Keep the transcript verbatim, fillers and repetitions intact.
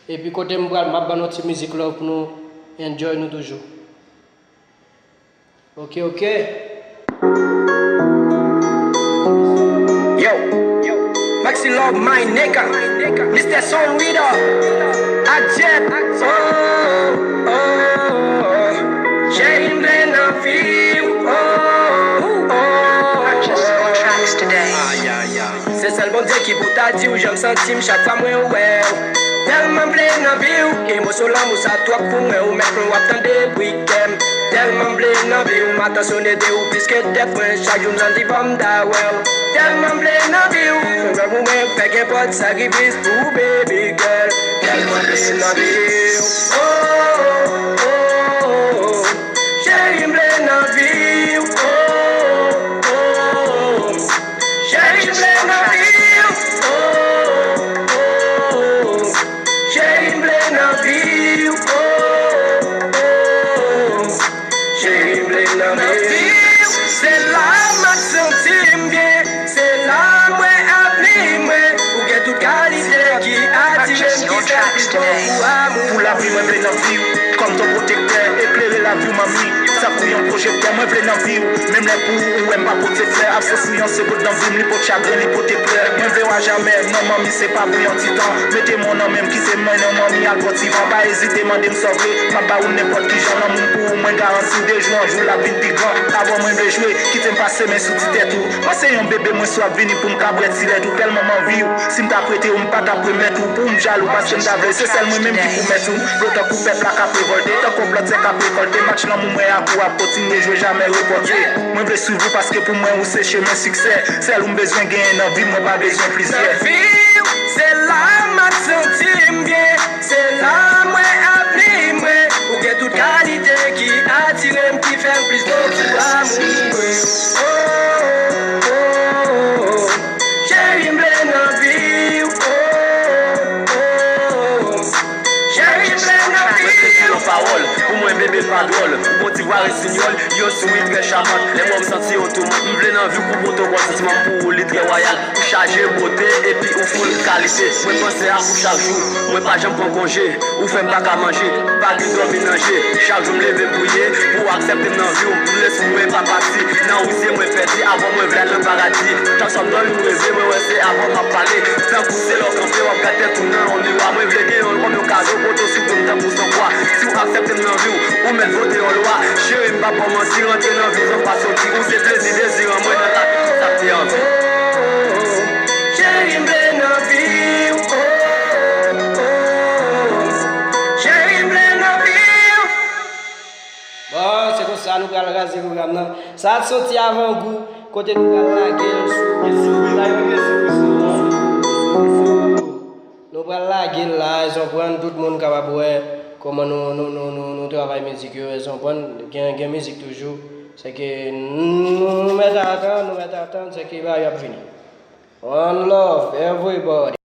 Epi kote m pral, m ap ban nou ti mizik love pou nou enjoy nou toujou. Ok, ok. Yo, Maxi Love, my nigga. Mister Son Reader. Ak Jet. Oh, oh, oh. Cheri m vle nan vi w. Oh, oh, oh. Purchase your tracks today. Ay, ay, ay. Se sèl Bondye ki pou ta di w jan m santi m chak fwa mwen wè w. Tèlman m vle nan vi w, emosyon lanmou sa twòp pou mwen, ou mèt mwen w ap tande bri kè m. Tèlman m vle nan vi w, m atansyone de ou plis ke tèt mwen, chak jou m santi fò m ta wè w. Tèlman m vle nan vi w, mwen wè pou mwen fè kenpòt sakrifis pou ou, baby girl. Tèlman m vle nan vi w. Oh, oh, oh, oh. Cheri m vle nan vi w. Oh, oh, oh. Cheri m vle nan vi w. Oh, oh, oh. Cheri m vle nan vi w. Oh, oh, oh. Cheri m vle nan vi w. Se la m ap santi m byen. Se la m wè avni mwen. Ou gen tout kalite ki atire m, ki fè m plis bon pou amou. Pou lavi mwen vle nan vi w. Kòm ton pwotektè, eklere lavi w, manmi. Tankou yon pwojektè, mwen vle nan vi w. Menm lè pou ou wè m pa pote flè, absans ou yon sekond nan vi m, li pot chagren, li pote plè. Mwen vle w ajamè, non manmi, se pa pou yon ti tan. Mete men w nan men m, kite m mennen w, manmi, al pran ti van. Pa ezite mande m sa w vle, m ap ba ou nenpòt ki jan. Lanmou m pou ou, mwen garanti w, de jou an jou, l ap vin pi gran. Avè w mwen vle jwe, kite m pase men sou ti tèt ou. Mwen se yon bebe, mwen swaf vini pou m ka bwè ti lèt ou. Tèlman m anvi w, si m t ap rete w, m pa t ap remèt ou. Pou m jalou, paske m ta vle, se sèl mwen menm ki pou mèt ou. Dlo tankou pèp la k ap revòlte, tankou yon plant sèk k ap rekòlte. Match lanmou mwen ak ou ap kontinye jwe, jamè repòte. Mwen vle swiv ou, paske pou mwen, ou se chemen siksè. Sèl ou m bezwen genyen nan vi m, mwen pa bezwen plizyè. Nan vi w, se la m ap santi m byen. Se la m wè avni mwen. Ou gen tout kalite ki atire m, ki fè m plis bon pou amou mwen. Oh, oh, oh. Cheri m vle nan vi w. Oh, oh, oh. Cheri m vle nan vi w. Mwen se yon pawòl, pou mwen bebe pa dwòl. Ou bon ti vwa resinyòl, yo souri trè chamant. Lè m wè w m santi yon toumant. M vle nan vi w pou bon ton bon santiman m pou ou, li trè wayal. Ou chaje bote epi ou full kalite. Mwen panse ak ou chak jou, mwen pa janm pran konje. Ou fè m pa ka manje, pa gen dòmi nan je. Chak jou m leve m priye pou w aksepte m nan vi w. Tout lespri mwen pa pati, nan ou zye mwen pèdi. Avan mwen vle al nan paradi. Chak swa m dòmi m reve, mwen wè se avè w m ap pale. Tankou se lè w kanpe w ap gad tèt ou nan yon miwa. Mwen vle gen yon kòm yon kado, pote w sou do m tankou sanpwa. Si w aksepte m nan vi w, ou mèt vote yon lwa. Cheri m pa ba w manti, rantre nan vi m san pa soti. Ou se plezi dezi an mwen nan lavi, sa m te anvi. Cheri m vle nan vi w, oh, oh. Cheri m vle nan vi w. Bon, se konsa nou pral raze pwogram nan. Sa a t se yon ti avangou kote nou pral lage l sou, sou, sou, sou, sou, sou. Nou pral lage l la, èske w konprann, tout moun kapab wè kòman nou, nou, nou, nou, nou travay mizik yo, èske w konprann, gen, gen mizik toujou. Sèke nou, nou mèt atann, nou mèt atann, sèke bagay yo ap vini. One love, everybody.